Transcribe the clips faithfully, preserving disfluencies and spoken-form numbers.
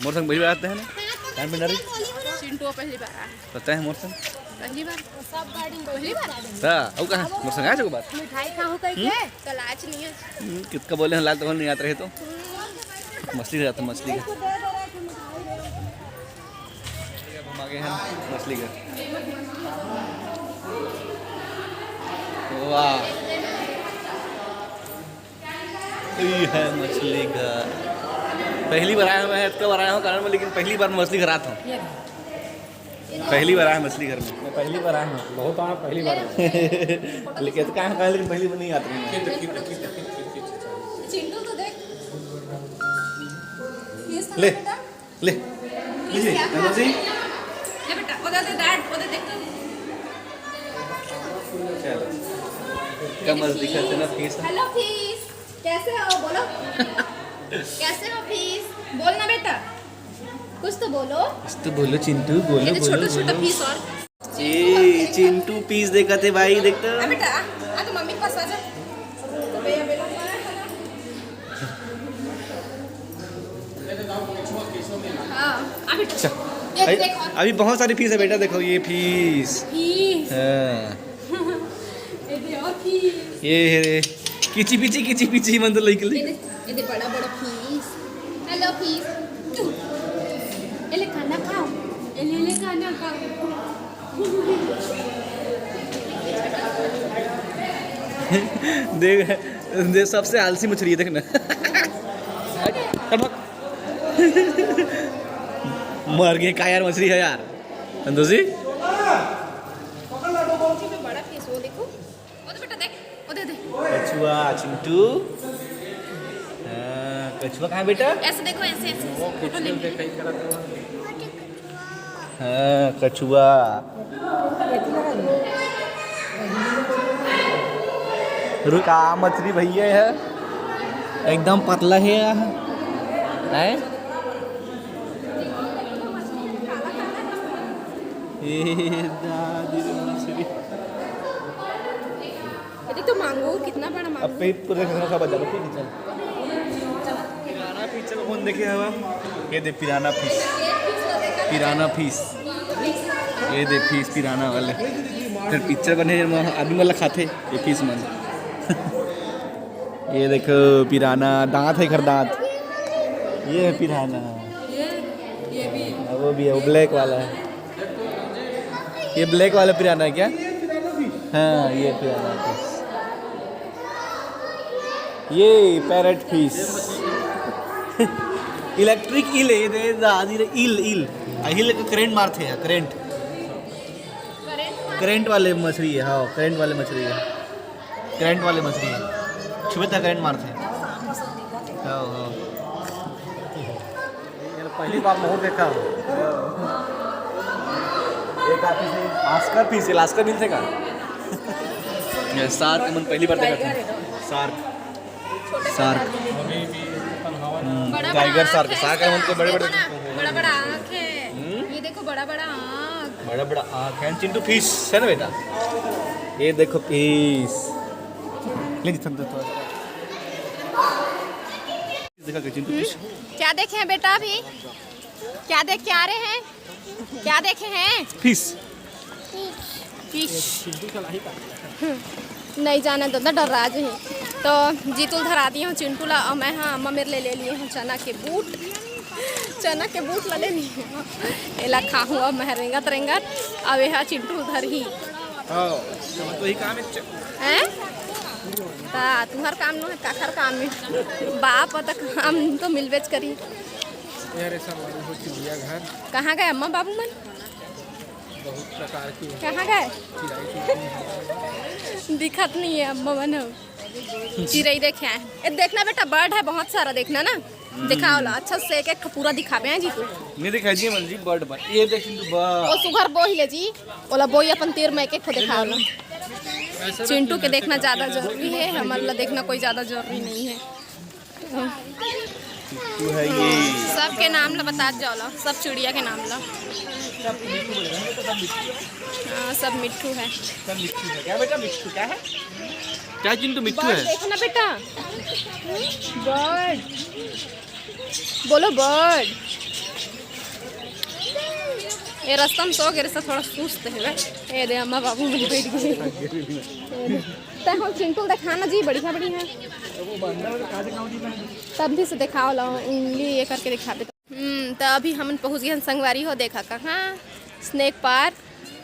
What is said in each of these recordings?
मोर संग पहली बार आते हैं ना, कान पिंडारी। चिंटू पहली बार आए। पता है मोर संग? पहली बार। पहली बार। हाँ, अउ कहाँ? मोर संग आए सको बात। मिठाई खाहूँ कह के? कल आज नहीं है। हम्म, कितका बोले हैं, लाल तो नहीं आते रहे तो। मछली रहता, मछली का। हम आ गए हैं मछली घर। वाह, ये है मछली घर। पहली बार आया हूँ मैं, इतना बार आया हूँ कारण में, लेकिन पहली बार मछली घर आता हूँ। पहली बार आया मछली घर में। मैं पहली बार आया हूँ। बहुत आया, पहली बार। लेकिन इतना कहाँ कहाँ, लेकिन पहली बार नहीं आता हूँ। चिंटू तो देख। ये ले। ले। ले जी, नंदू जी। ले बेटा, वो दे दे, डैड, वो दे, देख तो। चलो। कमल दिखा थे ना, फिश। हेलो फिश, कैसे हो? बोलो। कैसे हो फिश? बोलना बेटा, कुछ तो बोलो। कुछ तो बोलो चिंटू, बोलो, ये तो बोलो, छोटा, छोटा बोलो। फिश और ए, चिंटू फिश देखत हे भाई, देख तो। आ बेटा, आ, आ तो मम्मी के पास आ जा। तो भैया बेटा, हाँ, आ बेटा। अच्छा, ये अभी, देखो। अभी बहुत सारी फिश है बेटा, देखो ये फिश। फिश। हाँ। ये दे और फिश। ये है रे, किची पिची, किची पिची, मन तो लइक ले। ये दे, ये दे बड़ा बड़ा फिश। Hello fish. ये ले खाना खाओ। ये ले, ले खाना खाओ। देख, दे सबसे आलसी मछली है, देख ना। मर गए, का यार मछली है यार। संतोषी? बड़ा फिश वो देखो। वो तो बेटा देख, वो दे दे। कछुआ, चिंटू। हाँ, कछुआ कहाँ है बेटा? ऐसे देखो, ऐसे, ऐसे, ऐसे। फोटो लेंगे। हाँ, कछुआ। रुका, मछली भैया है, एकदम पतला है, है? ए दादी रे मछली। ये देख तो मांगूर, कितना बड़ा मांगूर। अब पे पूरे घर का बजा, ठीक है, चल। पिराना पिक्चर कौन देखे हवा? ये दे पिराना फिश, पिराना फिश, ये दे फिश पिराना वाले। फिर पिक्चर बने, आदमी वाला खाते ये फिश मन। ये देखो पिराना, दांत है, घर दांत। ये है पिराना। ये, ये भी। हाँ, वो भी है, वो ब्लैक वाला है। ये ब्लैक वाला पिराना है क्या? हाँ, ये पिराना है। ये पैरेट फिश। इलेक्ट्रिक ईल है, ये दे दादी रे, ईल, ईल। आ, ईल के करंट मारते हैं, करंट। करंट वाले मछली है, हाँ, करंट वाले मछली है। करंट वाले मछली है। छुबे त करंट मारथे। हाँ, हाँ। ये पहली बार महूँ देखा हूँ। ये काफी सही। आस्कर पीस, आस्कर मिलथे का? ये शार्क मन पहली बार देखा था। शार्क। शार्क। हम्म, बड़ा टाइगर बड़ा शार्क। आँख है शार्क है, इसका। उनके बड़े बड़े। देखो ना, बड़ा बड़ा आँख है। हम्म? ये देखो, बड़ा बड़ा आँख। बड़ा बड़ा आँख है। चिंटू फिश है ना बेटा? ये देखो फिश। ले जी, थम, थम, थम। देखा क्या चिंटू फिश? क्या देखे हैं बेटा अभी? क्या देख के आ रहे हैं? क्या देखे हैं? फिश। फिश। नहीं जाना दादा, डर रहा जी। तो जीतू ल धरा दिए हो चिंटू ला, और मैं, हाँ, अम्मा मेरे लिए ले लिए हो चना के बूट। चना के बूट ला ले लिए हो। एला खाहूँ अब मैं रेंगत रेंगत। अब यह चिंटू उधर ही। हाँ, तो ही काम है। हैं? ता तुहर काम नो है, काखर काम है? बाप, त काम तो मिलबेच करी। यार, ऐसा मालूम हो चिड़ियाघर। कहाँ गए अम्मा बाबू मन? बहुत प्रकार की। कहाँ गए? चिड़ाई की। दिखत नहीं है अम्मा मन हो। चिड़ई देखे आए। ए, देखना बेटा, बर्ड है बहुत सारा, देखना ना। दिखाओ ला, अच्छा से एक एक ठो पूरा दिखाबे हैं जी तू। नहीं दिखाई दिए मन जी, बर्ड बा। ये देख चिंटू बा। ओ सुघर बोही ले जी, ओला बोही अपन तीर में एक एक ठो दिखाओ ला। चिंटू के देखना ज्यादा जरूरी है, हमर ला देखना कोई ज्यादा जरूरी नहीं है। चिंटू है ये। सबके नाम ला बतात जाओ ला, सब चिड़िया के नाम ला। हाँ, सब मिट्ठू है। सब मिट्ठू है। क्या बेटा, मिट्ठू क्या है? क्या चिंटू मिट्ठू बर्ड है? देखो ना बेटा, बर्ड। बोलो बर्ड। ये रास्ता में सो गे रहिस, थोड़ा सुस्त हे बे। ये दे, अम्मा बाबू मन बैठ गे। तैं हो चिंटू ल देखाना जी, बढ़िया बढ़िया। तब भी से देखाओ ला, उंगली ये करके दिखाबे। हम्म, त अभी हमन पहुँच गे हन संगवारी हो, देखा कहाँ, स्नेक पार्क।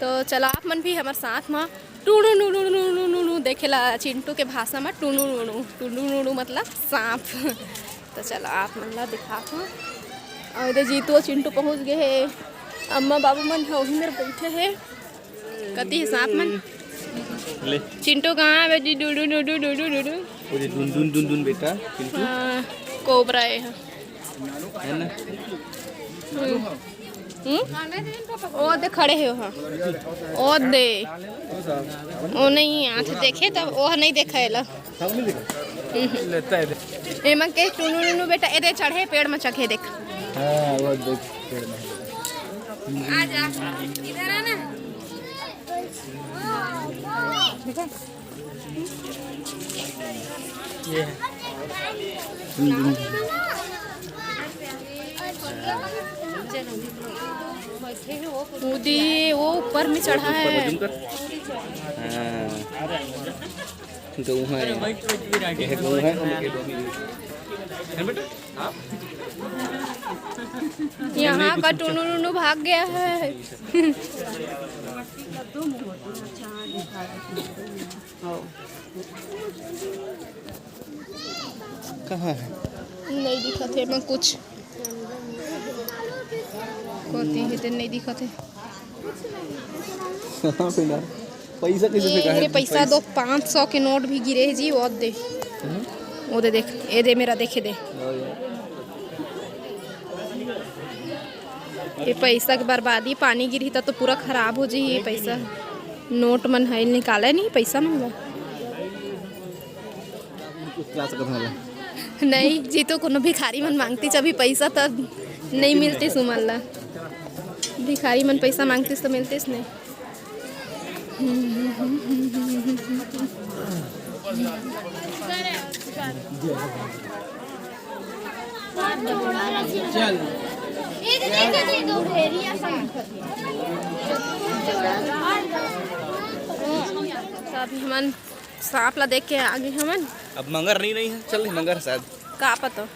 तो चला आप मन भी हमर साथ म टुणु नुणु नुणु नुणु नुणु देखे ला, चिंटू के भाषा म टुणु नुणु, टुणु नुणु मतलब सांप। तो चला आप मन ला दिखात हूँ। और इधर जीतू और चिंटू पहुँच गए हे, अम्मा बाबू मन ह वही मेर बैठे हे। कति हे सांप मन? ले। चिंटू कहाँ हे जी? डुडू डुडू डुडू डुडू। वो जे डुन डुन डुन डुन बेटा, चिंटू। हाँ, कोबरा हे। है ना? हम्म। हम्म? ओ दे खड़े हे वहाँ। ओ दे। ओ नहीं, आँख देखे तब ओ नहीं देखा एला। हम्म। एमन के टुनु टुनु बेटा, ए दे चढ़े पेड़ में चघे देख। हाँ, वो देख, पेड़ में। आ जा, इधर आ ना। कूदी, वो ऊपर में चढ़ा है। ऊपर में zoom कर। हाँ। गऊ है। यह गऊ है, हम के दो मिनट। यहाँ का टुनु टुनु भाग गया है। कहाँ है? नहीं दिखत हे एमा कुछ। कोती हे ते नहीं दिखत हे। कहाँ पे ना? पैसा कैसे ए, फेंका है? रे पैसा दो, पाँच सौ के नोट भी गिरे हे जी, वो दे। हम्म? वो दे देख, ए दे मेरा देखे दे। हाँ यार। ये पैसा के बर्बादी, पानी गिरही त तो पूरा खराब हो जाही ये पैसा। नोट मन है निकाले नहीं पैसा मन ला। कुछ ला सकत हन। नहीं जी, तो कोनो भिखारी मन मांगती जब भी पैसा तब नहीं मिलती सुमन ला। भिखारी मन पैसा मांगती तो मिलती नहीं। तो अभी हमन सांप ला देख के आ गे हमन। अब मगर नहीं, नहीं है, चल मगर शायद। का पता।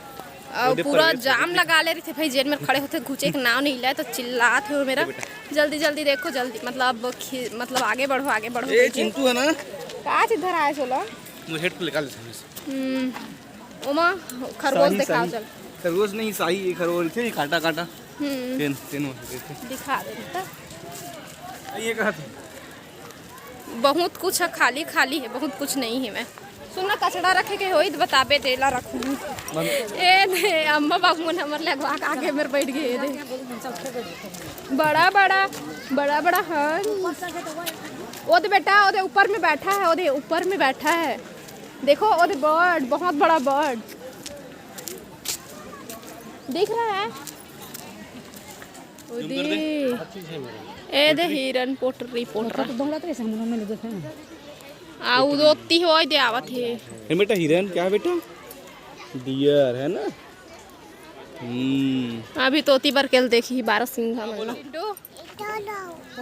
और ओदे पूरा जाम लगा ले रहिथे भाई, जेन में खड़े होथे, घुचे के नाव नहीं ले, तो चिल्लात हे मेरा, "जल्दी, जल्दी देखो, जल्दी, मतलब, खि-, मतलब, आगे बढ़ो, आगे बढ़ो," ए, करके। चिंटू है ना? का चीज धरा है सोला? मुझे हेडफोन निकाल लेते हैं। हम्म, ओमा खरगोश शाही, दिखाओ शाही। चल। खरगोश नहीं, शाही, ये खरगोश थे, काटा, काटा। हम्म। तेन, तेन वो देखे। दिखा दे बेटा। ये कहा था? बहुत कुछ है, खाली, खाली है, बहुत कुछ नहीं है। मैं सुन ना, कचड़ा रखे के होई त बताबे, तेला रखूँ। ए दे, अम्मा बाबू मन हमर ले अगवा के आगे मेर बैठ गए, ए दे। बड़ा, बड़ा, बड़ा, बड़ा हन। ओ दे बेटा, ओ दे ऊपर में बैठा है, ओ दे ऊपर में बैठा है। देखो, ओ दे bird, बहुत बड़ा bird। दिख रहा है? ओ दे। ए दे हिरन पोटरी पोटरा। आ, उ दोती होय दे आवत हे। ए बेटा, हिरन क्या है बेटा? डियर है ना? हम्म। अभी तोती बर केल देखी बारह सिंघा मन ला।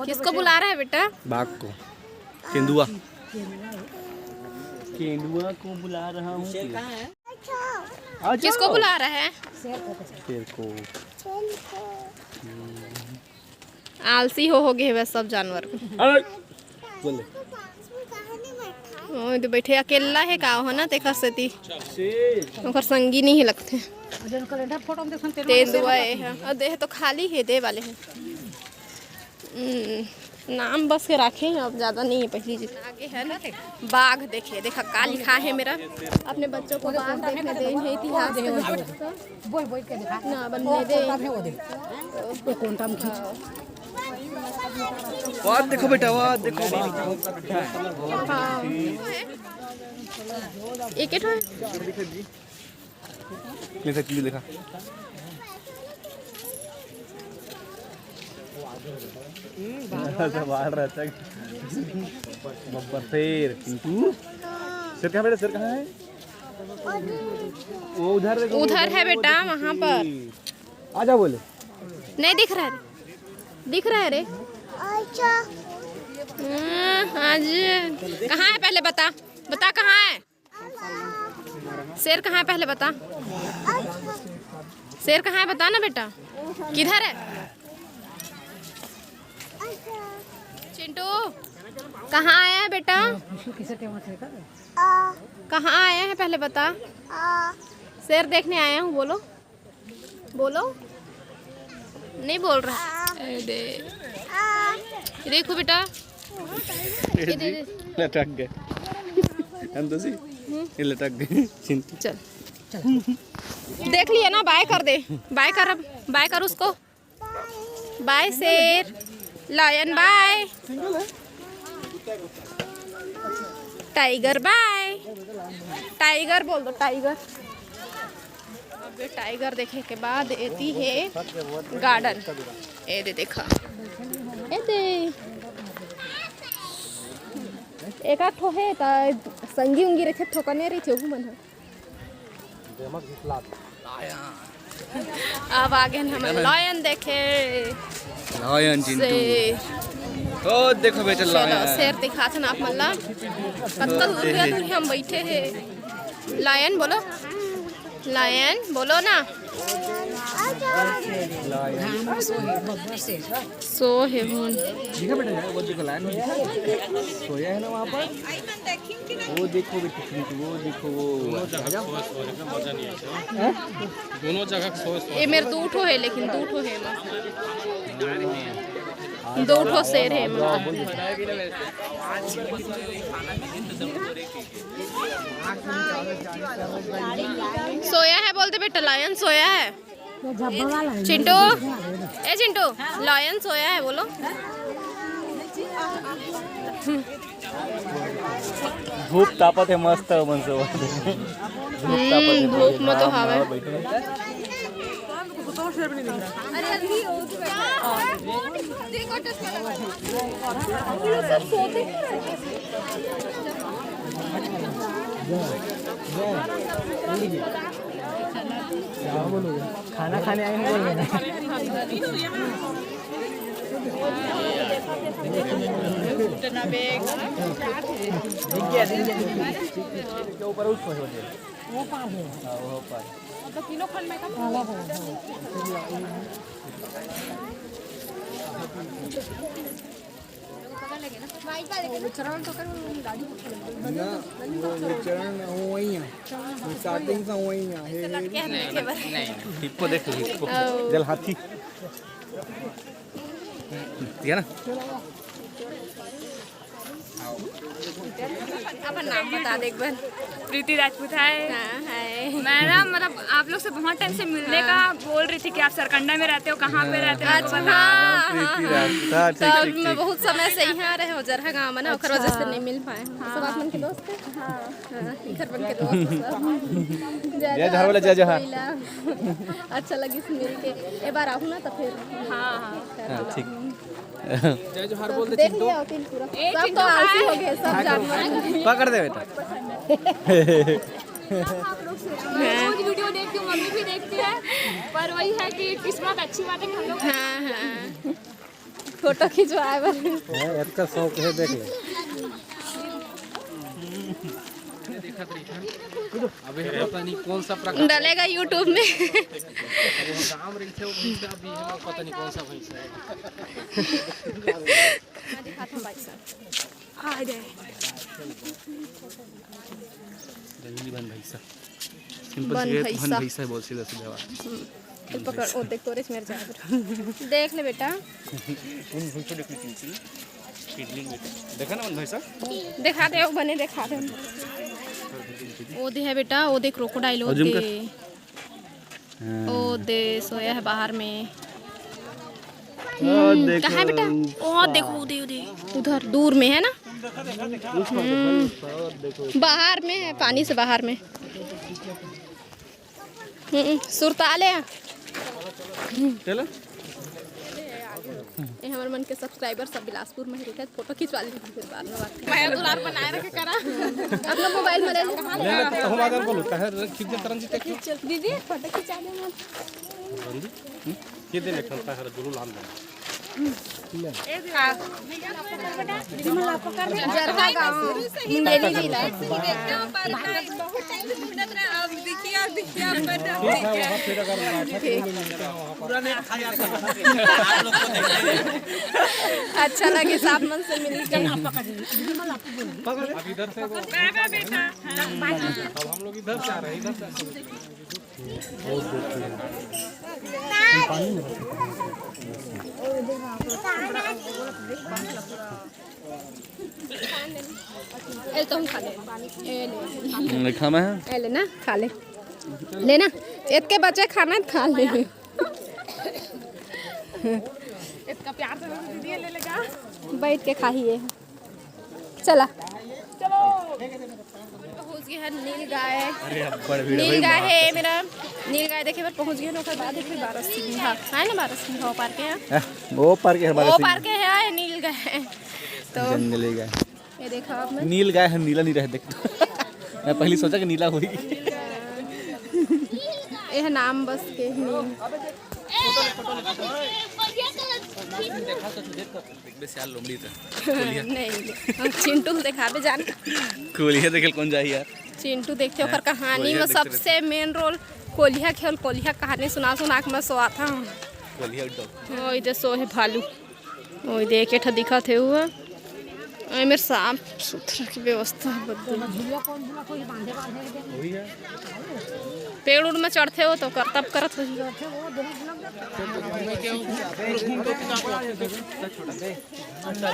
किसको बुला रहा है बेटा? बाघ को। तेंदुआ। तेंदुआ को बुला रहा हूँ। शेर कहाँ है? आ जाओ। किसको बुला रहा है? शेर को। आलसी हो, हो गए बस सब जानवर। अरे, बोले। ओ, तो बैठे अकेला है का हो ना, तेकर सेती। शेर। ओकर संगी नहीं है लगथे। तेंदुआ ए है। और देह तो खाली है, दे वाले हैं। हम्म, नाम बस के राखे हैं, अब ज्यादा नहीं है, पहली जितना आगे है ना। बाघ देखे, देखा का लिखा है मेरा, अपने बच्चों को बाघ देखने दें, है इतिहास का। बोल, बोल के दिखा। ना बनने दे। वो दे। वो कौन था, खींच। वाह, देखो बेटा, वाह, देखो, वाह। हाँ। एक, एक ठो। देखा, चिल्ली देखा। बाहर रहता है। बब्बर शेर, पिंटू। शेर कहाँ बेटा, शेर कहाँ है? वो उधर देखो, उधर है बेटा, वहाँ पर। आ जा बोले। नहीं दिख रहा है। दिख रहा है रे। अच्छा। हाँ, आज कहाँ है पहले बता, बता कहाँ है? शेर कहाँ है पहले बता। शेर कहाँ है बता ना बेटा, किधर है? चिंटू, कहाँ आया है बेटा? कहाँ आया है पहले बता। शेर देखने आया हूँ, बोलो, बोलो। नहीं बोल रहा। अरे, ये देखो बेटा। ये दे, दे। लटक गए। हम तो सी, ये लटक गए। चिंटू। चल, देख लिया ना, बाय कर दे, बाय कर, अब बाय कर उसको। बाय शेर, लायन बाय, टाइगर बाय, टाइगर बोल दो, टाइगर। अब टाइगर देखे के बाद एती है गार्डन। ए दे देखा, ए दे एक आध ठो है त संगी उंगी रखे ठोकने रही थे मन। अब आगे हमन लायन देखे। लायन चिंटू। शेर। ओ देखो बेटा, चलो, लायन। शेर दिखाथन आप मन ला। कतका दूर दूर हम बैठे हे। लायन बोलो, लायन बोलो ना। सो हे हुन। देखा बेटा, वो देखो लायन सोया है ना वहाँ पर। वो देखो बेटी, वो देखो, वो दोनों जगह सोए, सोए, मजा नहीं आता। हैं? दोनों जगह सोए, सोए। ये मेरे दो ठो है, लेकिन दो ठो है एमा। दो ठो शेर है एमा। सोया है बोलते बेटा, लायन सोया है। चिंटू, ए चिंटू, लायन सोया है बोलो। धूप तापत है मस्त, मन से धूप तापत है, हम्म, धूप में तो हवा है। बैठे हैं। खाना खाने आए हैं बोल रहे हैं। दिख गया, दिख गया, दिख गया। जो ऊपर उस पर हो जाए। वो पार है। हाँ, वो पार। मतलब तीनों खंड में का? हाँ, हाँ, हाँ। ना, वो विचरण वही है, वो starting से वही है। हे, हे, हे। नहीं, नहीं, हिप्पो देख लो, हिप्पो। ओ। जल हाथी। ठीक है ना? अपन नाम बता दे एक बार। प्रीति राजपूत है। हाँ, है। मैं ना, मतलब, आप लोग से बहुत टाइम से मिलने का बोल रही थी कि आप सरकंडा में रहते हो, कहाँ पे रहते हो, आपको अच्छा, बता। हाँ, हाँ, प्रीति हाँ। राजपूत, हाँ, ठीक, तो ठीक, मैं ठीक। बहुत समय से यहाँ रहे हूँ, जरहा गाँव में ना, ओकर वजह से अच्छा। नहीं मिल पाए हैं। सब आप मन के दोस्त हैं? हाँ। हाँ, इधर बन के दोस्त सब। जय जय जोहार बोला, जय जोहार। कोयला। अच्छा लगिस मिल के। ए बार आहू ना तो फिर। हाँ, हाँ। हाँ, ठीक। जय जोहार तो बोल दे देख चिंटू। लिया होती पूरा। ए, सब चिंटू तो आलसी हाय। हो गए, सब जानवर। पकड़ दे बेटा। आप लोग से रोज वीडियो देखती हूँ, मम्मी भी देखती है, पर वही है कि किस्मत अच्छी बात है कि हम लोग हाँ, हाँ। फोटो खिंचवाए बर। हैं, इतना शौक है, देख ले। अबे पता नहीं कौन सा प्रकार डलेगा YouTube में। वो राम रही थे, वो भैंसा भी है, पता नहीं कौन सा भैंसा है। आ जाए। जंगली बन भैंसा। सिंपल बन से बन भैंसा। भैंसा है, बोल सीधा सीधा बात। हम्म। चल पकड़, ओ देख तोरे से मेरे जाए। देख ले बेटा। उन भैंसों देख ले चिंटू। फीडलिंग बेटा। देखा ना बन भैंसा? दिखा दे, ओ बने दिखा दे। ओ दे है बेटा, ओ दे crocodile, ओ और zoom दे। कर। हाँ। ओ दे सोया है बाहर में। ओ हम्म, देखो, कहाँ है बेटा? ओ ऊपर। देखो, ओ दे, ओ दे। उधर दूर में है ना? उस पर देखो, हम्म। उस पर, और देखो। बाहर में है, पानी से बाहर में। हम्म, सुरताल है। चलो। ये हमर मन के subscriber सब बिलासपुर में ही रहिथे, फोटो खिंचवा लेथे, फिर बाद में बात करबो। मया दुलार बनाए रखे करा। अपना मोबाइल में ले ले। ले ले, तो हम आगे बोलो, काहे खींच दे तरन जी, तक खींच। दीदी, फोटो खिंचा दे मत। तरन जी, हम्म? खींच दे, एक ठन ताहर दुनू लाम दे। जरगा गाँव, मुंगेली जिला। अच्छा लगे साहब मन से मिलके। अब इधर से वो, अब हम लोग इधर से आ रहे हैं, इधर से। ए, तुम खा ले। ए, ले। हम्म, खा मैं। ए, ले ना, खा ले। लेना, इतके बचे खाना, खा ले। इतना प्यार से दीदी ले लेगा। बैठ के खाही ये। चला। पहुंच गए हैं नील गाय। अरे, अब्बड़ भीड़ नील भाई, गाय माँ है कसम। मेरा। नील गाय देखे बर पहुंच गए हैं, ओकर बाद फिर बारह सिंघा। है ना, बारह सिंघा वो पार के है। हैं? वो पार के है, बारह वो सिंघा। पार के है, ये नील गाय। तो जंगली गाय। ये देखो आप में। नील गाय है, नीला नहीं रहे, देख तो। मैं पहली सोचा कि नीला होई। ये है नाम बस के नील। देख बे सियार लोमड़ी त। नहीं, हम चिंटू ल देखाबे जान। कोलिया देखे ल कोन जाही यार? चिंटू देखथे, ओकर कहानी कोलिया में देखते सबसे मेन रोल कोलिया खेल, कोलिया कहानी सुना सुना के मैं सोआत हूँ। कोलिया डॉग। ओ, इधर सो है भालू। ओ, इधर एक ठा दिखत हे हुआ। ए मेर साफ सुथरा के व्यवस्था है, बद्दू। पेड़ उड़ में चढ़थे हो तो करतब करत होही।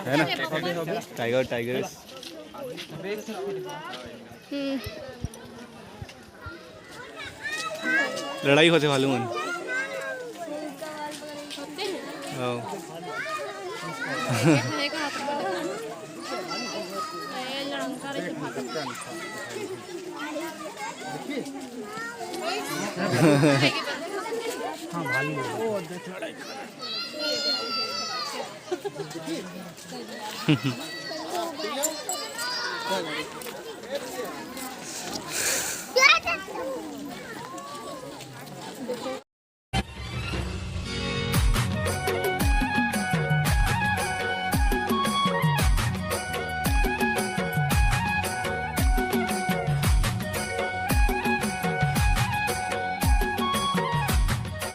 है ना? Tiger, tiger. हम्म। लड़ाई होथे भालू मन। आओ।